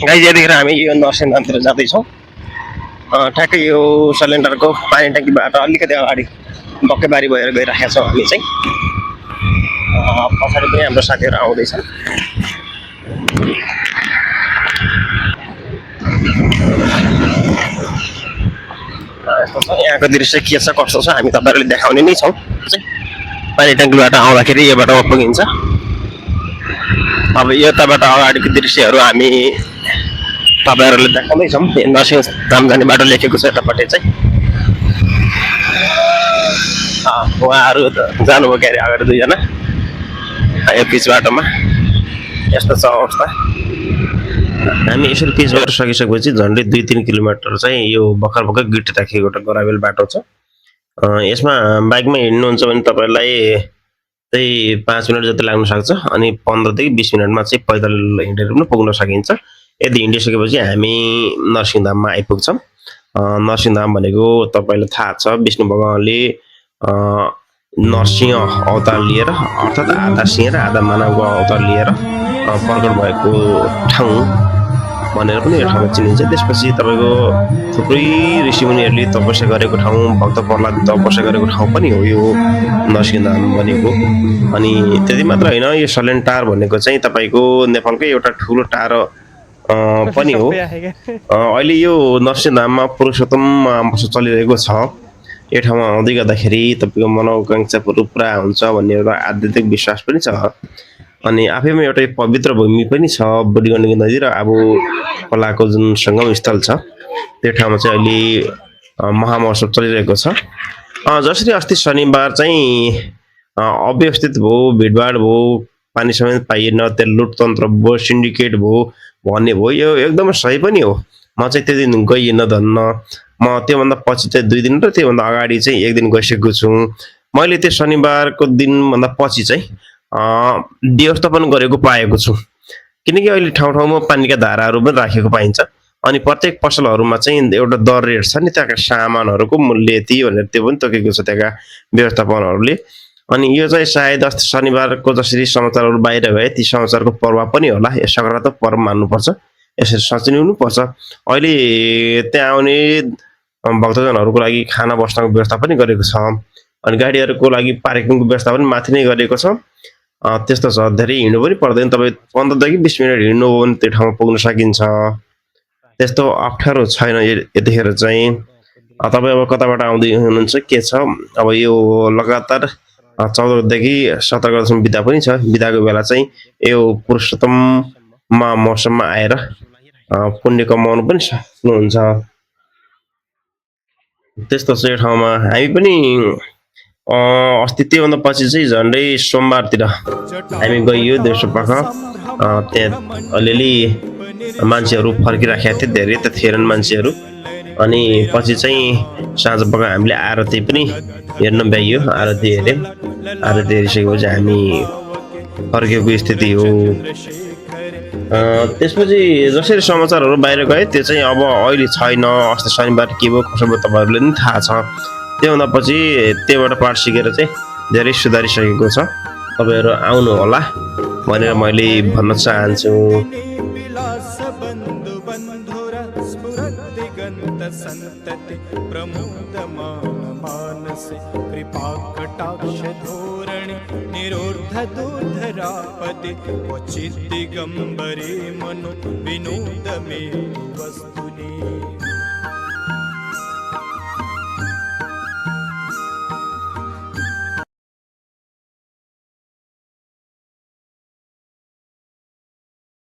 Guys यतिखेर हामी यो नरसिंहधामतिर जाँदैछौँ। ठ्याक्कै यो सिलिन्डरको पानी ट्याङ्कीबाट अलिकति अगाडि बक्केबारी भएर गइराखेका छौँ हामी चाहिँ। पछाडि पनि हाम्रो साथीहरू आउँदैछन्। यस्तो छ यहाँको दृश्य के छ कस्तो छ हामी तपाईँहरूले देखाउने नै छौँ। पानी ट्याङ्कीबाट आउँदाखेरि योबाट पुगिन्छ। अब यताबाट अगाडिको दृश्यहरू हामी तपाईँहरूले देखाउँदैछौँ। नरसिंहधाम जाने बाटो लेखेको छ यतापट्टि चाहिँ। उहाँहरू जानुभयो के अरे अगाडि दुईजना यो पिच बाटोमा। यस्तो छ अवस्था। हामी यसरी पिच बाटो सकिसकेपछि झन्डै 2-3 किलोमिटर चाहिँ यो भर्खर गिटी राखिएको एउटा गराबेल बाटो छ। यसमा बाइकमा हिँड्नुहुन्छ भने तपाईँलाई त्यही 5 मिनट जति लाग्न सक्छ। अनि 15 देखि 20 मिनटमा चाहिँ पैदल हिँडेर पनि पुग्न सकिन्छ। यदि हिँडिसकेपछि हामी नरसिंहधाममा आइपुग्छौँ। नरसिंहधाम भनेको तपाईँलाई थाहा छ विष्णु भगवानले नरसिंह अवतार लिएर अर्थात् आधा सिंह र आधा मानवको अवतार लिएर प्रकट भएको ठाउँ भनेर पनि यो ठाउँमा चिनिन्छ। त्यसपछि तपाईँको थुप्रै ऋषिमुनिहरूले तपस्या गरेको ठाउँ, भक्त प्रह्लाद तपस्या गरेको ठाउँ पनि हो यो नरसिंहधाम भनेको। अनि त्यति मात्र होइन, यो सलेनटार भनेको चाहिँ तपाईँको नेपालकै एउटा ठुलो टार पनि हो। अहिले यो नरसिंहधाममा पुरुषोत्तम अमावस्या चलिरहेको छ। यो ठाउँमा आउँदै गर्दाखेरि तपाईँको मनोकांक्षा पुरा हुन्छ भन्ने एउटा आध्यात्मिक विश्वास पनि छ। अनि आफैमा एउटा पवित्र भूमि पनि छ। बुढी गण्डकी नदी र आबु खोलाको जुन सङ्गम स्थल छ त्यो ठाउँमा चाहिँ अहिले महामहोत्सव चलिरहेको छ। जसरी अस्ति शनिबार चाहिँ अव्यवस्थित भयो, भिडभाड भयो, पानी समेत पाइएन, त्यहाँ लुटतन्त्र भयो, सिन्डिकेट भयो भन्ने भयो। यो एकदमै सही पनि हो। म चाहिँ त्यो दिन गइएन धन्न। म त्योभन्दा पछि चाहिँ 2 दिन र त्योभन्दा अगाडि चाहिँ 1 दिन गइसकेको छु। मैले त्यो शनिबारको दिनभन्दा पछि चाहिँ व्यवस्थापन गरेको पाएको छु। किनकि अहिले ठाउँ ठाउँमा पानीका धाराहरू पनि राखेको पाइन्छ। अनि प्रत्येक पसलहरूमा चाहिँ एउटा दर रेट छ नि, त्यहाँका सामानहरूको मूल्य यति भनेर त्यो पनि तोकेको छ त्यहाँका व्यवस्थापनहरूले। अनि यो चाहिँ सायद अस्ति शनिबारको जसरी समाचारहरू बाहिर गए ती समाचारको प्रभाव पनि होला। यो सकारात्मक प्रभाव मान्नुपर्छ, यसरी सचिनुपर्छ। अहिले त्यहाँ आउने भक्तजनहरूको लागि खाना बस्नको व्यवस्था पनि गरेको छ। अनि गाडीहरूको लागि पार्किङको व्यवस्था पनि माथि नै गरेको छ। त्यस्तो छ, धेरै हिँड्नु पनि पर्दैन। तपाईँ 15 देखि 20 मिनट हिँड्नु हो भने त्यो ठाउँमा पुग्न सकिन्छ। त्यस्तो अप्ठ्यारो छैन यतिखेर चाहिँ। तपाईँ अब कताबाट आउँदै हुनुहुन्छ के छ, अब यो लगातार 14 देखि 17 गतेसम्म बिदा पनि छ। बिदाको बेला चाहिँ यो पुरुषोत्तममा मौसममा आएर पुण्य कमाउनु पनि सक्नुहुन्छ। त्यस्तो छ यो ठाउँमा। हामी पनि अस्ति त्योभन्दा पछि चाहिँ झन्डै सोमबारतिर हामी गइयो देउसोपाख। त्यहाँ अलिअलि मान्छेहरू फर्किराखेका थिए, धेरै त थिएनन् मान्छेहरू। अनि पछि चाहिँ साँझ पख हामीले आरती पनि हेर्न भ्याइयो। आरती हेऱ्यौँ। आरती हेरिसकेपछि हामी फर्केको स्थिति हो। त्यसपछि जसरी समाचारहरू बाहिर गए त्यो चाहिँ अब अहिले छैन। अस्ति शनिबार के भयो कसो भयो तपाईँहरूले पनि थाहा छ। त्योभन्दा पछि त्योबाट पाठ सिकेर चाहिँ धेरै सुधारिसकेको छ। तपाईँहरू आउनु होला भनेर मैले भन्न चाहन्छु। दिगंबरे मनो विनोद में वस्तुनि।